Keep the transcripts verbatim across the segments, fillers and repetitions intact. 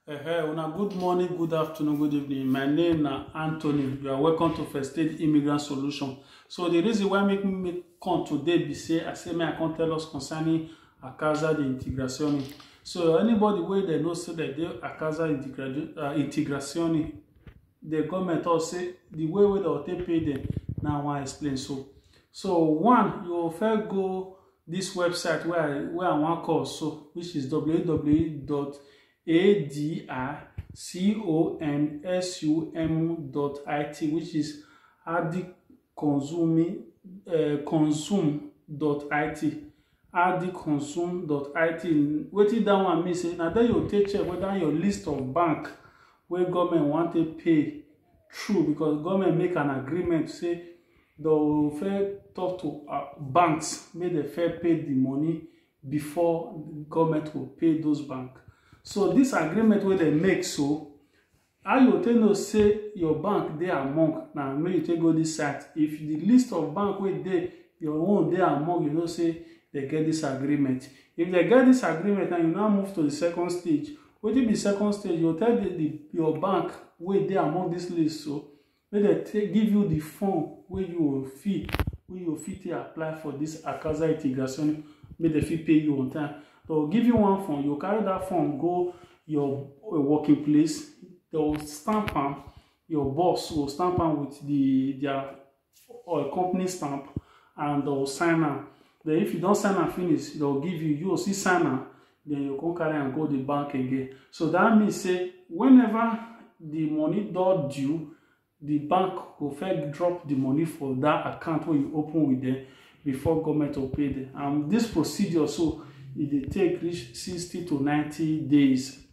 Hey, una good morning, good afternoon, good evening. My name na Anthony. You are welcome to First Aid Immigrant Solution. So the reason why make me come today be say I say may I come tell us concerning a casa de integrazione. So anybody wey dem know say dem dey a casa integra- uh, integrazione, the government talk say the way wey dem take pay them, na I wan explain so. So one, you go first go this website where I where I wan call so, which is w w w dot a d i c o n s u m dot i t, which is adiconsum uh, consum dot i t. Adiconsum dot i t. Wetin that one mean say na there you take check whether your list of bank wey government wan take pay true, because government make an agreement say dem go first talk to uh, banks make dem first pay the money before government go pay those bank. So this agreement wey dem make so, how you take know say your bank dey among? Na make you take go this site. If the list of bank wey dey your own dey among, you know say dem get this agreement. If dem get this agreement, and you now move to the second stage, wetin be second stage? You tell the, the your bank wey dey among this list so make dem take give you the form wey you go fit wey you go fit take apply for this a casa integrazione, make dem fit pay you on time. Dem go give you one form, you carry that form go your uh, working place. Dem go stamp am, your boss go stamp am with the their uh, company stamp, and dem go sign am. Then if you don sign am finish, dem go give you, you go still sign am, then you come carry am go the bank again. So that means say whenever the money don due, the bank go first drop the money for that account wey you open with them before government go pay them. And this procedure so e dey take reach sixty to ninety days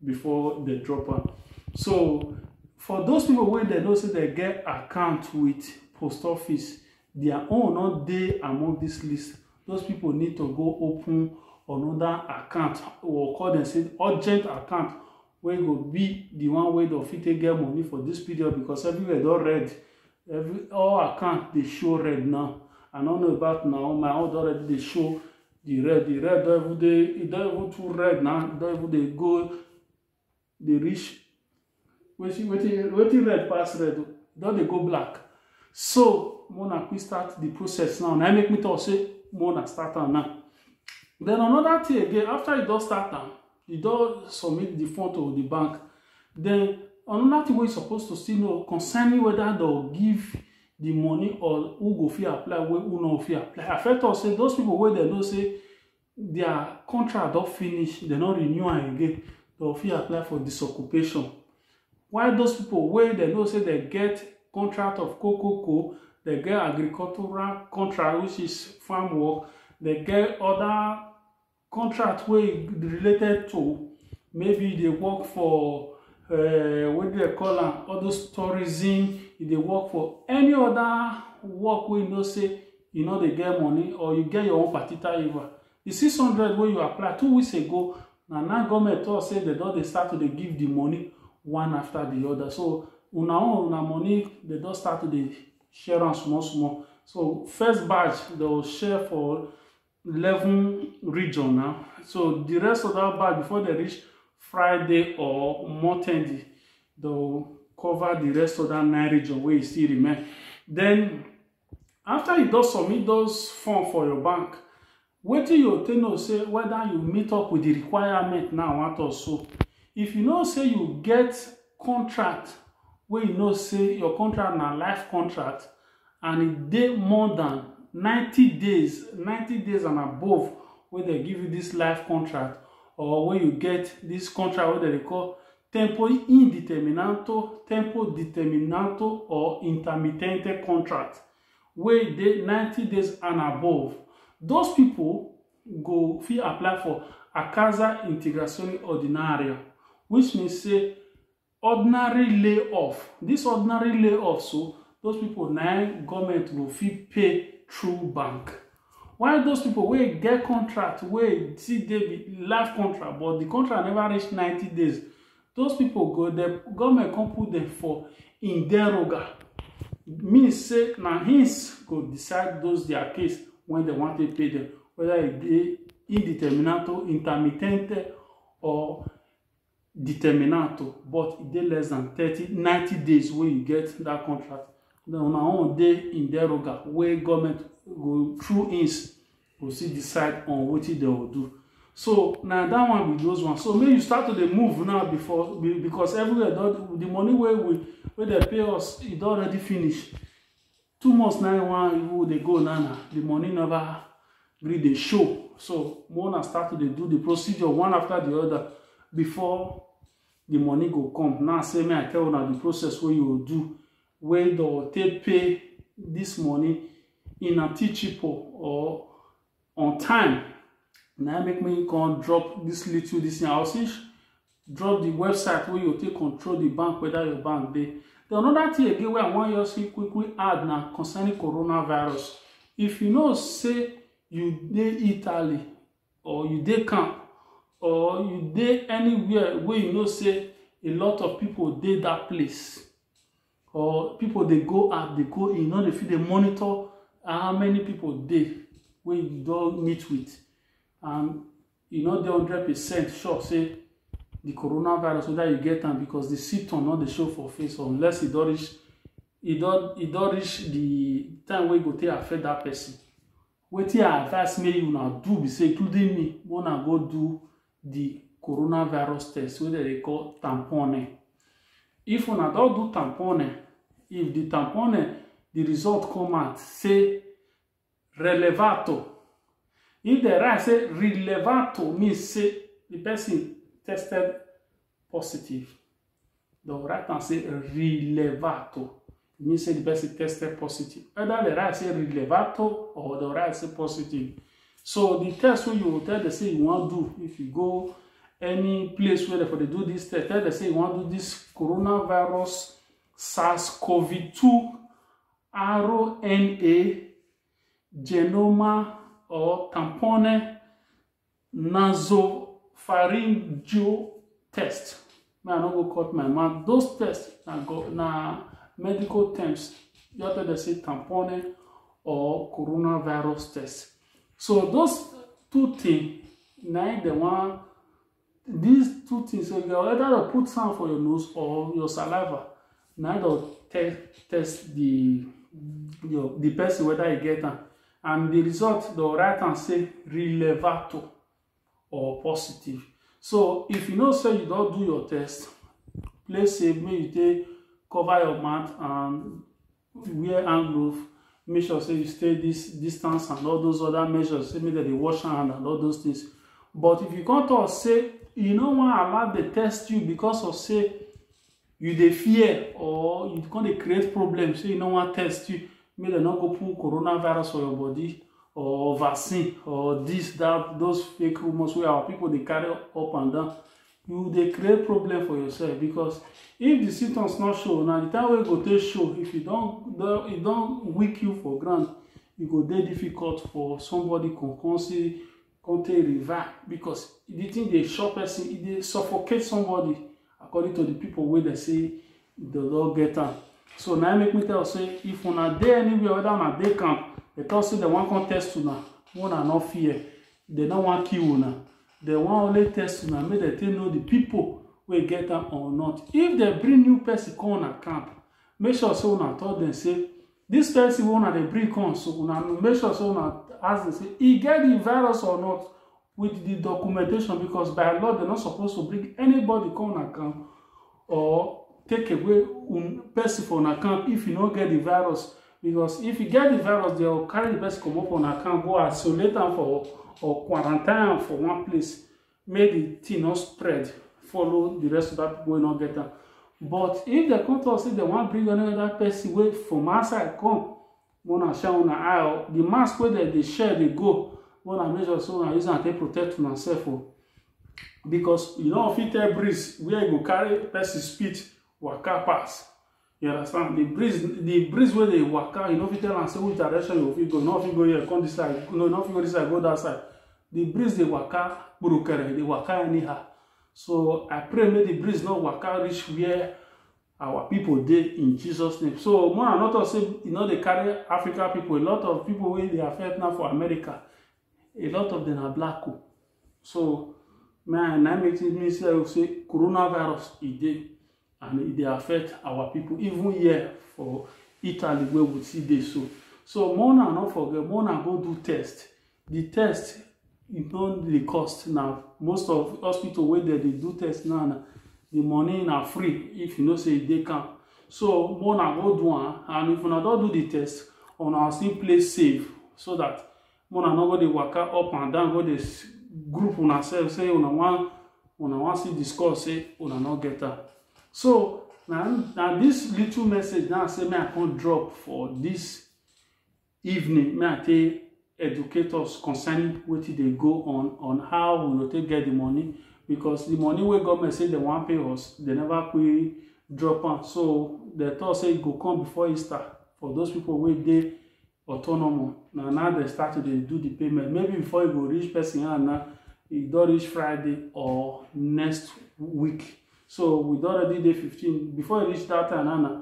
before dem drop am. So for those people wey dem know say dem get account with post office, their own no dey among this list. Those people need to go open another account, or call dem say urgent account, wey go be the one wey dem fit take get money for this period, because everywhere don red. Every all account dey show red now. I no know about una own, my own don already dey show the red. The red don even dey, e don even too red now. E don even dey go, dey reach wetin wetin wetin red pass red o, e don dey go black. So make una quick start the process now. Na im make me talk say make una start am now. Then another thing again, after you don start am, you don submit the form to the bank. Then another thing wey you suppose to still know concerning whether dem go give the money or who go fit apply, wey who no fit apply. I first talk say those people wey dem know say their contract don finish, dem no renew am again, dem go fit apply for disoccupation. While those people wey dem know say dem get contract of co co co, dem get agricultural contract, which is farm work, dem get other contract wey e related to, maybe you dey work for uh, wetin dem call am, all those tourism, you dey work for any other work wey you know say you no dey get money, or you get your own patita iva. The six hundred wey you apply two weeks ago, na now government talk say dem don dey start to dey give the money one after the other. So una own, una money, dem don start to dey share am small small. So first batch dem go share for eleven region now. So the rest of that batch, before dem reach Friday or Monday, dem go cover the rest of that nine region wey e still remain. Then after you don submit those form for your bank, wetin you go take know say whether you meet up with the requirement now I wan talk so. If you know say you get contract wey you know say your contract na life contract, and e dey more than ninety days, ninety days and above, wey dem give you this life contract, or wey you get this contract wey dem dey call tempo indeterminato, tempo determinato, or intermittente contract, wey dey ninety days and above, those people go fit apply for a casa integrazione ordinaria, which means say ordinary layoff. This ordinary layoff, so those people na im government go fit pay through bank. While those people wey get contract wey still dey be life contract, but the contract never reach ninety days, those people go, the government come put them for in deroga, mean say na hins go decide those their case when they want to pay them, whether e dey indeterminato, intermittente, or determinato, but e dey less than thirty, ninety days wey you get that contract. Then una own dey in deroga, wey government go through ins go still decide on wetin dem go do. So na that one be those ones. So make you start to dey move now before, be- because everywhere don, the money wey we wey dem pay us, e don already finish. Two months now, one even dey go now, now the money never gree dey show. So make una start to dey do the procedure one after the other before the money go come. Now say make I tell una the process wey you go do, wey dem take pay this money in anticipo or on time. Na im make me come drop this little this thing. I will still drop the website wey you take control the bank, whether your bank dey. The another thing again wey I wan just quickly add na concerning coronavirus. If you know say you dey Italy, or you dey camp, or you dey anywhere wey you know say a lot of people dey that place, or people dey go out, dey go in, you no dey fit dey monitor how many people dey wey you don meet with, and you no dey hundred percent sure say the coronavirus, whether you get am, because the symptom no dey show for face unless e don reach e don e don reach the time wey e go take affect that person. Wetin I advise make una do be say, including me, make una go do the coronavirus test wey dem dey call tampone. If una don do tampone, if the tampone, the result come out say rilevato, if dem write say rilevato, mean say the person tested positive. Dem write am say rilevato, e mean say the person tested positive. Either dem write say rilevato or dem write say positive. So the test wey you go tell dem say you wan do, if you go any place where dem for dey do this test, tell dem say you wan do this coronavirus SARS-CoV two R N A genoma or tampone nasopharyngeal test. Make I no go cut my mouth. Those tests na go na medical terms. Just tell dem say tampone or coronavirus test. So those two things na im dem wan, these two things, so you go either put am for your nose or your saliva. Na im dem te- test the your the person whether e get am, and the result dem write am say rilevato or positive. So if you know say you don do your test, play safe, make you take cover your mouth and wear hand glove. Make sure say you stay this distance and all those other measures, say make dem dey wash hand and all those things. But if you come talk say you no wan allow dem test you because of say you dey fear, or you come dey create problem, say you no wan test you, make dem no go put coronavirus for your body, or vaccine, or this, that, those fake rumors wey our people dey carry up and down, you dey create problem for yourself. Because if the symptoms no show, na the time wey e go take show, if you don don- e don weak you for ground, e go dey difficult for somebody come come say come take revive, because the thing dey shock person, e dey suffocate somebody, according to the people wey dem say dem don get am. So na im make me tell say, if una dey anywhere, whether una dey camp, dem talk say dem wan come test una, una no fear. Dem no wan kill una. Dem wan only test una, make dem take know the people wey get am or not. If dem bring new person come una camp, make sure say una tell dem say, this person wey una dey bring come so, una make sure say una ask dem say e get the virus or not, with the documentation, because by law dem no suppose to bring anybody come una camp or take away un person for una camp if you no get the virus. Because if you get the virus, dem go carry the person comot for una camp, go isolate am for or quarantine am for one place, make the thing no spread follow the rest of that people wey no get am. But if dem come talk say dem wan bring any other person wey from outside come, una shine una eye o. The mask wey dem dey share dey go, una make sure say una use am take protect una sef o. Because you no fit tell breeze where e go carry person spit waka pass. You understand? The breeze, the breeze wey dey waka, you no fit tell am say which direction you fit go. You no fit go here, come this side. No, you no fit go this side, go that side. The breeze dey waka kpurukere, dey waka anyhow. So I pray make the breeze no waka reach where our people dey, in Jesus' name. So make una no talk say e no dey carry African people. A lot of people wey dey affect now for America, a lot of them are black o. So Man, na make me say, say coronavirus e dey, and e dey affect our people, even here for Italy, where we see dey so. So more na no forget, more na go do test. The test, e don dey cost now. Most of hospital wey dem dey do test now, na the money na free if you know say e dey come. So more na go do am, and if una don do the test, una still play safe, so that more na no go dey waka up and down, go dey group una sef say una wan, una wan still discuss say una no get am. So na, na this little message now say me I come drop for this evening, me I take educate us concerning wetin dey go on, on how we go take get the money, because the money wey government say dem wan pay us, dem never quick drop am. So dem talk say e go come before Easter for those people wey dey autonomous. Na now dem start to dey do the payment. Maybe before e go reach person hand now, e don reach Friday or next week. So we don already dey fifteen. Before e reach that time now, na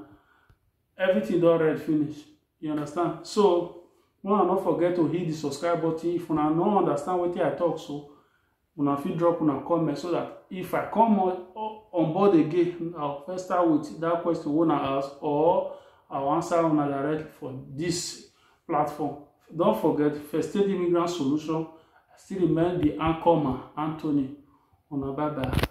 everything don red finish. You understand? So una no forget to hit the subscribe button. If una no understand wetin I talk so, una fit drop una comment, so that if I come on, on board again, I'll first start with that question wey una ask, or I'll answer una direct for this platform. Don't forget, First Aid Immigrant Solution, I still remain the anchor man, Anthony. Una bye bye.